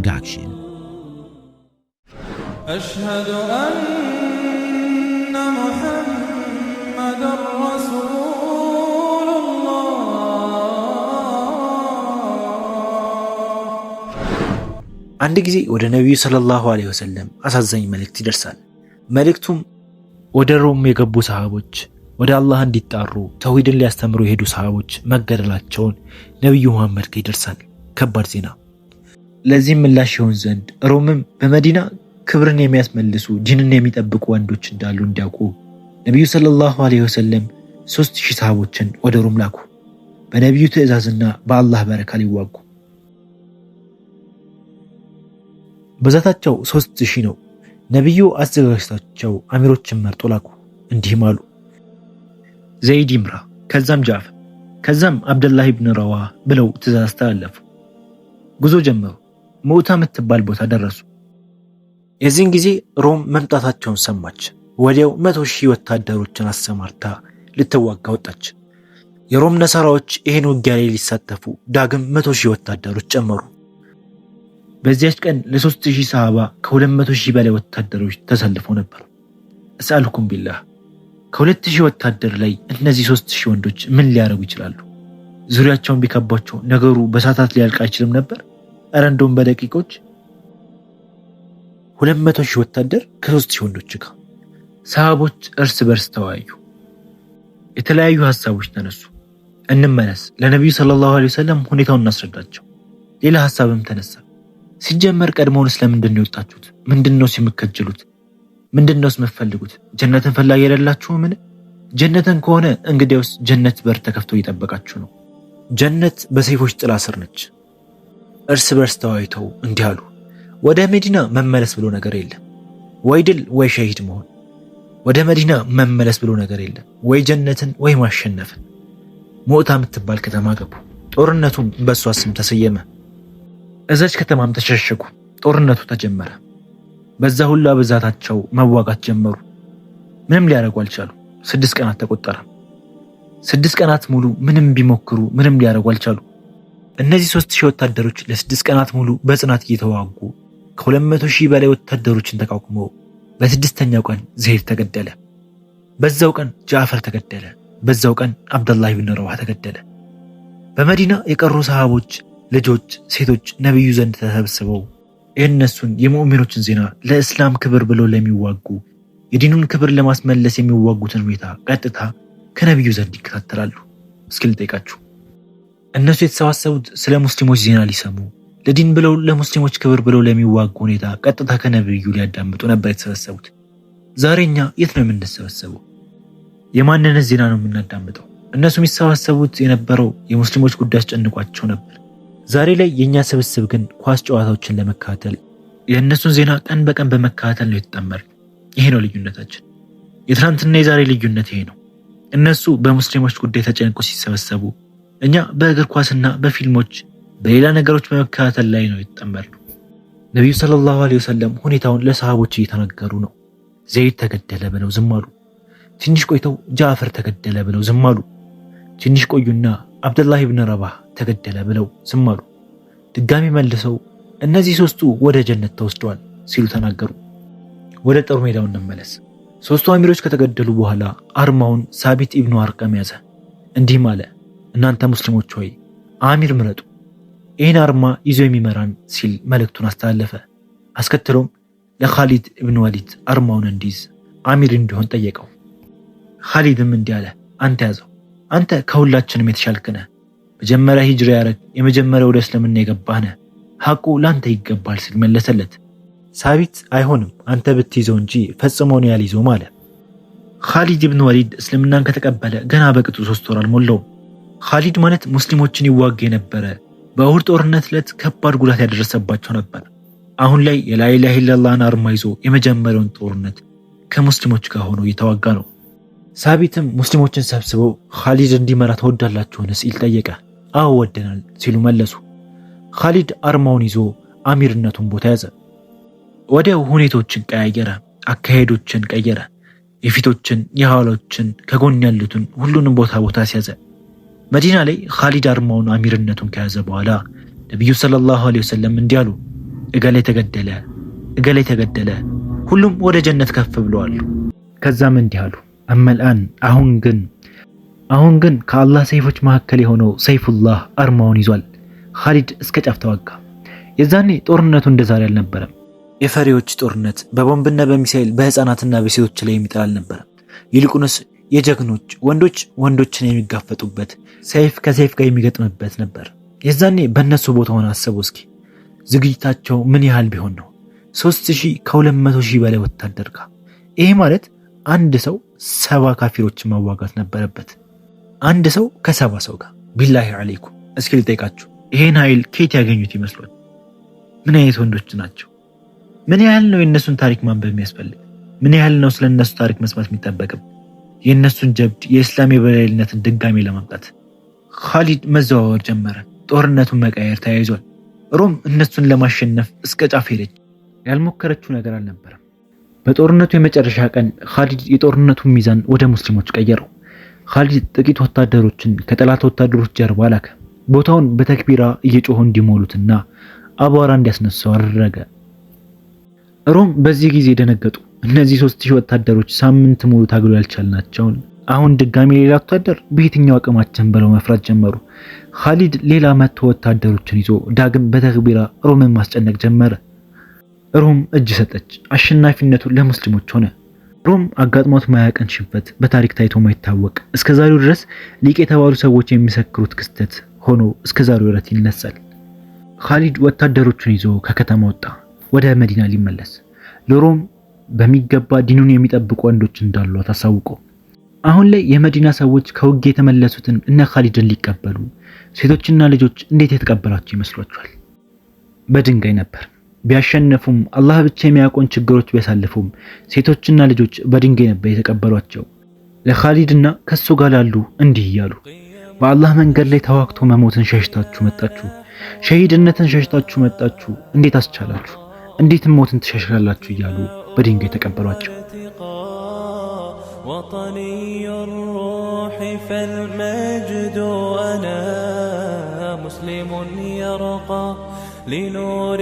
Production. أشهد أن محمدا رسول الله. አንድ ጊዜ ወደ ነቢዩ ሰለላሁ ዐለይሂ ወሰለም አሳዛኝ መልእክት ይደርሳል። መልእክቱም ወደ ሮም የገቡ ሰሃቦች ወደ አላህ እንዲጣሩ ተውሂድን ሊያስተምሩ የሄዱ ሰሃቦች መገደላቸውን ነቢዩ መሐመድ ጋር ይደርሳል። ከባድ ዜና። ለዚህም ምላሽ ይሆን ዘንድ ሮምም በመዲና ክብርን የሚያስመልሱ ዲንን የሚጠብቁ ወንዶች እንዳሉ እንዲያውቁ ነቢዩ ሰለላሁ ዐለይሂ ወሰለም 3000 ሰሃቦችን ወደ ሮም ላኩ። በነቢዩ ትዕዛዝና በአላህ በረካ ሊዋጉ። ብዛታቸው 3000 ነው። ነቢዩ አዘጋጅታቸው አሚሮችን መርጦ ላኩ። እንዲህም አሉ፣ ዘይድ ይምራ፣ ከዛም ጃዕፈር፣ ከዛም አብደላህ ብን ረዋ ብለው ትዕዛዝ አስተላለፉ። ጉዞ ጀመሩ። ሙዕታ የምትባል ቦታ ደረሱ። የዚህን ጊዜ ሮም መምጣታቸውን ሰማች። ወዲያው 100,000 ወታደሮችን አሰማርታ ልትዋጋ ወጣች። የሮም ነሳራዎች ይህን ውጊያ ላይ ሊሳተፉ ዳግም 100,000 ወታደሮች ጨመሩ። በዚያች ቀን ለ3000 ሰሃባ ከ200,000 በላይ ወታደሮች ተሰልፈው ነበር። እስአልኩም ቢላህ ከ2000 ወታደር ላይ እነዚህ 3000 ወንዶች ምን ሊያደርጉ ይችላሉ? ዙሪያቸውን ቢከቧቸው ነገሩ በሰዓታት ሊያልቅ አይችልም ነበር? እረ እንደውም በደቂቆች። 200,000 ወታደር ከ3000 ወንዶች ጋር። ሰሃቦች እርስ በርስ ተወያዩ። የተለያዩ ሀሳቦች ተነሱ። እንመለስ፣ ለነቢዩ ሰለላሁ ዐለይሂ ወሰለም ሁኔታውን እናስረዳቸው። ሌላ ሀሳብም ተነሳ። ሲጀመር ቀድሞውንስ ለምንድን ነው የወጣችሁት? ምንድን ነው የምትከጅሉት? ምንድን ነው የምትፈልጉት? ጀነትን ፈላጊ አይደላችሁምን? ጀነትን ከሆነ እንግዲያውስ ጀነት በር ተከፍቶ እየጠበቃችሁ ነው። ጀነት በሰይፎች ጥላ ስር ነች። እርስ በርስ ተወያይተው እንዲህ አሉ፣ ወደ መዲና መመለስ ብሎ ነገር የለም፣ ወይ ድል ወይ ሸሂድ መሆን። ወደ መዲና መመለስ ብሎ ነገር የለም፣ ወይ ጀነትን ወይ ማሸነፍን። ሙዕታ የምትባል ከተማ ገቡ። ጦርነቱም በእሷ ስም ተሰየመ። እዛች ከተማም ተሸሸጉ። ጦርነቱ ተጀመረ። በዛ ሁላ ብዛታቸው መዋጋት ጀመሩ። ምንም ሊያደርጉ አልቻሉ። 6 ቀናት ተቆጠረ። 6 ቀናት ሙሉ ምንም ቢሞክሩ ምንም ሊያደርጉ አልቻሉ። እነዚህ 3000 ወታደሮች ለ6 ቀናት ሙሉ በጽናት እየተዋጉ ከ200,000 በላይ ወታደሮችን ተቋቁመው በ6ኛው ቀን ዘይድ ተገደለ። በዛው ቀን ጃዕፈር ተገደለ። በዛው ቀን አብደላህ ብን ረዋህ ተገደለ። በመዲና የቀሩ ሰሃቦች፣ ልጆች፣ ሴቶች ነቢዩ ዘንድ ተሰብስበው የእነሱን የሙእሚኖችን ዜና ለእስላም ክብር ብለው ለሚዋጉ የዲኑን ክብር ለማስመለስ የሚዋጉትን ሁኔታ ቀጥታ ከነቢዩ ዘንድ ይከታተላሉ። እስኪ ልጠይቃችሁ፣ እነሱ የተሰባሰቡት ስለ ሙስሊሞች ዜና ሊሰሙ ለዲን ብለው ለሙስሊሞች ክብር ብለው ለሚዋጉ ሁኔታ ቀጥታ ከነቢዩ ሊያዳምጡ ነበር የተሰበሰቡት። ዛሬ እኛ የት ነው የምንሰበሰበው? የማንነት ዜና ነው የምናዳምጠው? እነሱ የሚሰባሰቡት የነበረው የሙስሊሞች ጉዳይ አስጨንቋቸው ነበር። ዛሬ ላይ የኛ ስብስብ ግን ኳስ ጨዋታዎችን ለመከታተል የእነሱን ዜና ቀን በቀን በመከታተል ነው የተጠመርነው። ይሄ ነው ልዩነታችን። የትናንትና የዛሬ ልዩነት ይሄ ነው። እነሱ በሙስሊሞች ጉዳይ ተጨንቆ ሲሰበሰቡ፣ እኛ በእግር ኳስና በፊልሞች በሌላ ነገሮች በመከታተል ላይ ነው የተጠመርነው። ነቢዩ ሰለላሁ ዐለይሂ ወሰለም ሁኔታውን ለሰሃቦች እየተናገሩ ነው። ዘይድ ተገደለ ብለው ዝም አሉ። ትንሽ ቆይተው ጃዕፈር ተገደለ ብለው ዝም አሉ። ትንሽ ቆዩና አብደላህ ብን ረባህ ተገደለ ብለው ዝም አሉ። ድጋሚ መልሰው እነዚህ 3ቱ ወደ ጀነት ተወስደዋል ሲሉ ተናገሩ። ወደ ጦር ሜዳው እንመለስ። 3ቱ አሚሮች ከተገደሉ በኋላ አርማውን ሳቢት ኢብኑ አርቀም ያዘ። እንዲህም አለ፣ እናንተ ሙስሊሞች ሆይ አሚር ምረጡ፣ ይህን አርማ ይዞ የሚመራን ሲል መልእክቱን አስተላለፈ። አስከትሎም ለኻሊድ ኢብኑ ወሊድ አርማውን እንዲይዝ አሚር እንዲሆን ጠየቀው። ኻሊድም እንዲህ አለ፣ አንተ ያዘው፣ አንተ ከሁላችንም የተሻልክ ነህ። መጀመሪያ ሂጅራ ያረግ የመጀመሪያ ወደ እስልምና የገባህ ነህ። ሐቁ ላንተ ይገባል ሲል መለሰለት። ሳቢት አይሆንም፣ አንተ ብትይዘው እንጂ ፈጽሞ ነው ያልይዘውም አለ። ኻሊድ ኢብኑ ወሊድ እስልምናን ከተቀበለ ገና በቅጡ 3 ወር አልሞላውም። ኻሊድ ማለት ሙስሊሞችን ይዋጋ የነበረ በኡሁድ ጦርነት ዕለት ከባድ ጉዳት ያደረሰባቸው ነበር። አሁን ላይ የላኢላሃ ኢለላህን አርማ ይዞ የመጀመሪያውን ጦርነት ከሙስሊሞች ጋር ሆኖ እየተዋጋ ነው። ሳቢትም ሙስሊሞችን ሰብስበው ኻሊድ እንዲመራ ትወዳላችሁን ሲል ጠየቀ። አዎ ወደናል ሲሉ መለሱ። ኻሊድ አርማውን ይዞ አሚርነቱን ቦታ ያዘ። ወዲያው ሁኔታዎችን ቀያየረ፣ አካሄዶችን ቀየረ። የፊቶችን የኋሎችን ከጎን ያሉትን ሁሉንም ቦታ ቦታ ሲያዘ። መዲና ላይ ኻሊድ አርማውን አሚርነቱን ከያዘ በኋላ ነቢዩ ሰለላሁ ዐለይሂ ወሰለም እንዲህ አሉ፣ እገሌ ተገደለ፣ እገሌ ተገደለ፣ ሁሉም ወደ ጀነት ከፍ ብለዋል። ከዛም እንዲህ አሉ፣ አመልአን አሁን ግን ከአላህ ሰይፎች መካከል የሆነው ሰይፉላህ አርማውን ይዟል። ኻሊድ እስከ ጫፍ ተዋጋ። የዛኔ ጦርነቱ እንደዛሬ አልነበረም። የፈሪዎች ጦርነት በቦምብና በሚሳኤል በህፃናትና በሴቶች ላይ የሚጥል አልነበረም። ይልቁንስ የጀግኖች ወንዶች ወንዶችን የሚጋፈጡበት፣ ሰይፍ ከሰይፍ ጋር የሚገጥምበት ነበር። የዛኔ በእነሱ ቦታ ሆነ አስቡ እስኪ ዝግጅታቸው ምን ያህል ቢሆን ነው? 3000 ከ200,000 በላይ ወታደር ጋር። ይሄ ማለት አንድ ሰው 70 ካፊሮችን መዋጋት ነበረበት። አንድ ሰው ከ70 ሰው ጋር። ቢላሂ አለይኩም እስኪ ልጠይቃችሁ፣ ይሄን ኃይል ከየት ያገኙት ይመስሏል? ምን አይነት ወንዶች ናቸው? ምን ያህል ነው የእነሱን ታሪክ ማንበብ የሚያስፈልግ? ምን ያህል ነው ስለ እነሱ ታሪክ መስማት የሚጠበቅም? የእነሱን ጀብድ፣ የእስላም የበላይነትን ድጋሜ ለማምጣት ኻሊድ መዘዋወር ጀመረ። ጦርነቱን መቀየር ተያይዟል። ሮም እነሱን ለማሸነፍ እስከ ጫፍ ሄደች። ያልሞከረችው ነገር አልነበረም። በጦርነቱ የመጨረሻ ቀን ኻሊድ የጦርነቱን ሚዛን ወደ ሙስሊሞች ቀየረው። ኻሊድ ጥቂት ወታደሮችን ከጠላት ወታደሮች ጀርባ ላከ። ቦታውን በተክቢራ እየጮሁ እንዲሞሉትና አቧራ እንዲያስነሳው አደረገ። ሮም በዚህ ጊዜ ደነገጡ። እነዚህ 3000 ወታደሮች ሳምንት ሙሉ ታግሎ ያልቻልናቸውን አሁን ድጋሚ ሌላ ወታደር በየትኛው አቅማችን ብለው መፍራት ጀመሩ። ኻሊድ ሌላ 100 ወታደሮችን ይዞ ዳግም በተክቢራ ሮምን ማስጨነቅ ጀመረ። ሮም እጅ ሰጠች። አሸናፊነቱ ለሙስሊሞች ሆነ። ሮም አጋጥሟት ማያቀን ሽንፈት በታሪክ ታይቶ ማይታወቅ እስከ ዛሬው ድረስ ሊቅ የተባሉ ሰዎች የሚመሰክሩት ክስተት ሆኖ እስከ ዛሬው ድረስ ይነሳል። ኻሊድ ወታደሮቹን ይዞ ከከተማ ወጣ፣ ወደ መዲና ሊመለስ። ለሮም በሚገባ ዲኑን የሚጠብቁ ወንዶች እንዳሏት አሳውቆ አሁን ላይ የመዲና ሰዎች ከውጊያ የተመለሱትን እነ ኻሊድን ሊቀበሉ ሴቶችና ልጆች እንዴት የተቀበሏቸው ይመስሏቸዋል? በድንጋይ ነበር። ቢያሸነፉም አላህ ብቻ የሚያውቀውን ችግሮች ቢያሳልፉም ሴቶችና ልጆች በድንጋይ ነበር የተቀበሏቸው። ለኻሊድና ከሱ ጋር ላሉ እንዲህ እያሉ በአላህ መንገድ ላይ ተዋግቶ መሞትን ሸሽታችሁ መጣችሁ፣ ሸሂድነትን ሸሽታችሁ መጣችሁ፣ እንዴት አስቻላችሁ? እንዴት ሞትን ትሸሻላችሁ? እያሉ በድንጋይ ተቀበሏቸው። وطني الروح فالمجد أنا مسلم يرقى لنور